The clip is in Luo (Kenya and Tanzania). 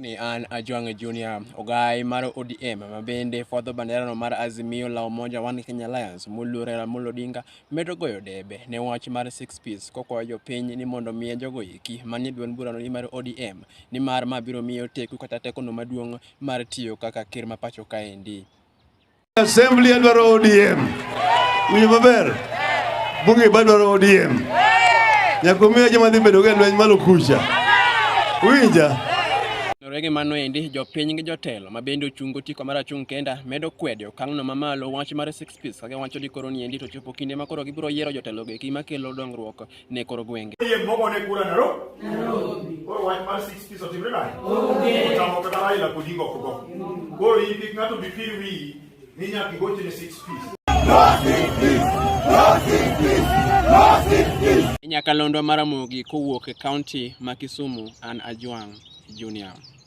Ni an Ajwang' Junior, ogai mar ODM ma bende fwadho banderano mar Azimio la Umoja One Kenya Alliance moluor Raila Amolo Odinga medo goyo debe ne wach mar six piece kokwayo jopiny ni mondo miye jogo eki manie duond burano ni mar ODM nimar ma biro miyo teku kata tekono maduong' mar tiyo kaka ker ma pacho kaendi. Assembly adwaro ODM. Winjo maber? Bunge ba dwaro ODM. Nyaka umiya joma dhi bedo go e lweny malo kucha. Winja? Kaluwore gi mano endi, jopiny gi jotelo ma bende ochung' otiko mar achung' kenda medo kwede okang'no mamalo wach mar six piece ka giwacho ni koro niendi to chopo kinde ma koro gibiro yiero jotelo go eki makelo dongruok ne kor gwenge. Yie mogone kura Nairobi. Nairobi. Koro wach mar six piece otimre nade? Otamo kata Raila Odinga ok go. Koro in kik ng'ato bi pir wiyi ni nyaka igochne six piece. Nyakalondo mar Ramogi kowuok e kaunti ma Kisumu, an Ajwang' Junior.